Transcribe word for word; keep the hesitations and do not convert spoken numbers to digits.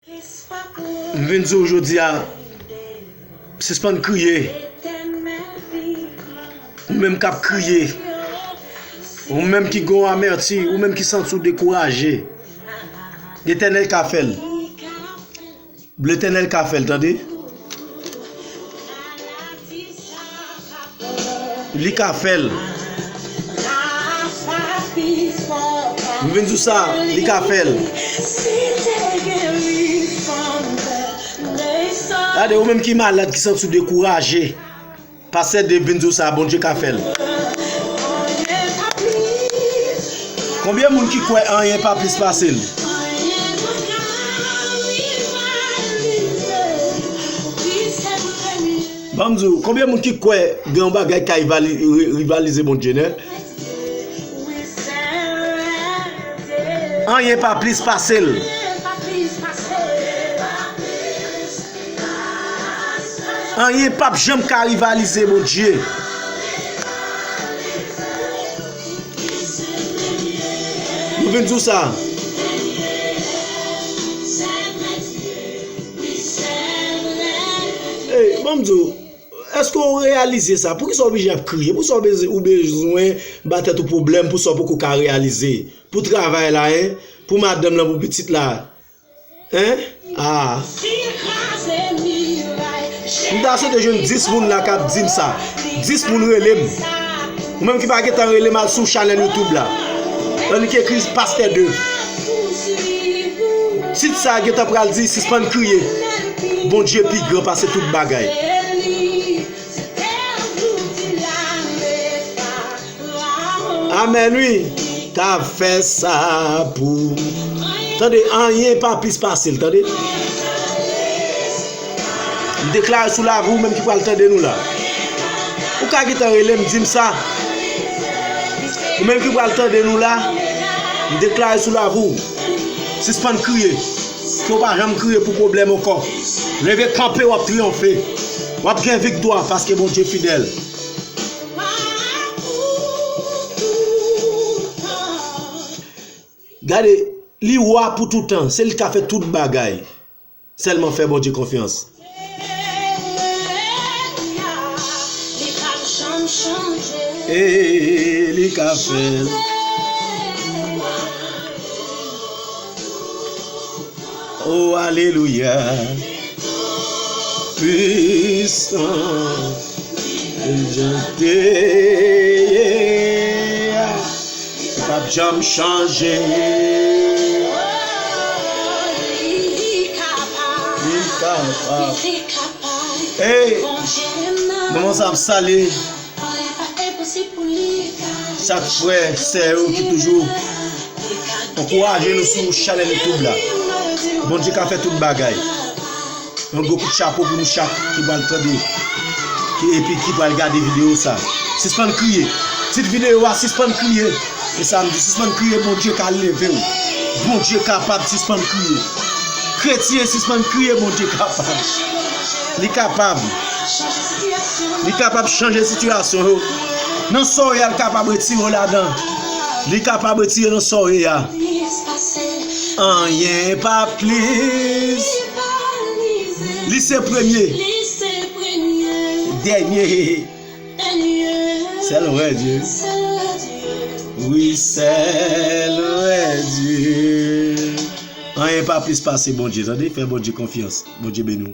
M vin di w jodi a, sispann kriye. Ou menm k ap kriye, ou menm ki gen yon amèti, ou menm ki santi w dekouraje, Letènèl ka fè l. Letènèl ka fè l, tande. Li ka fè l. M vin di w sa, li ka fè l. Gade, ou menm ki malad, ki santi w dekouraje, Pastè Dave vin di w sa, Bondye ka fè l. Konbyen moun ki kwè anyen pa plis pase l? Ban m di w, konbyen moun ki kwè gen yon bagay k ka rivali-, ri-, rivalize Bondye, nè? Anyen pa plis pase l. Anyen p ap janm ka rivalize Bondye. Nou vin di w sa. Ey, ban m di w, èske w reyalize sa? Poukisa w oblije ap kriye? Poukisa w bezwen, ou bezwen ba tèt ou pwoblèm pou sa w poko ka reyalize? Pou travay la, en? Pou madanm lan, pou pitit la? En? Ah. M ta swete jwenn dis moun la k ap di m sa. Dis moun rele m. Ou menm ki pa gentan rele m, al sou chanèl YouTube la. Annik ekri Pastè Dave. Tit sa a gentan pral di, sispann kriye. Bondye pi gran pase tout bagay. Amèn, wi. Ka fè sa pou. Tande, anyen pa plis pase l, tande. M deklare sou lavi w menm ki pral tande nou la. Ou ka gentan rele m, di m sa. Ou menm ki pral tande nou la, m deklare sou lavi w. Sispann kriye. Ke w pa janm kriye pou pwoblèm ankò. Leve kanpe, w ap triyonfe. W ap gen viktwa paske Bondye fidèl. Gade, li wa pou toutan, se li k ka fè tout bagay. Sèlman fè Bondye konfyans. E li ka fè l. Oh, alelouya. Pwisan. Jan te ye a, li p ap janm chanje. Li kapab. Ey, nou konsa ap salye chak frè, sè yo ki toujou ankouraje nou sou chanèl YouTube la. Bondye ka fè tout bagay. Yon gwo kout chapo pou nou chak ki pral tande, ki, epi ki pral gade videyo sa. Sispann kriye. Tit videyo a, sispann kriye. E sa m di, sispann kriye, Bondye ka leve w. Bondye kapab, sispann kriye. Kretyen, sispann kriye, Bondye kapab. Li kapab. Li kapab chanje sitiyasyon yo. Nan sa w ye a, li kapab retire w ladan. Li kapab retire nan sa w ye a. Anyen pa plis. Li se premye. Dènye. Sèl vrè Dye. Wi, sèl vrè Dye. Anyen pa plis pase Bondye, tande? Fè Bondye konfyans. Bondye beni w.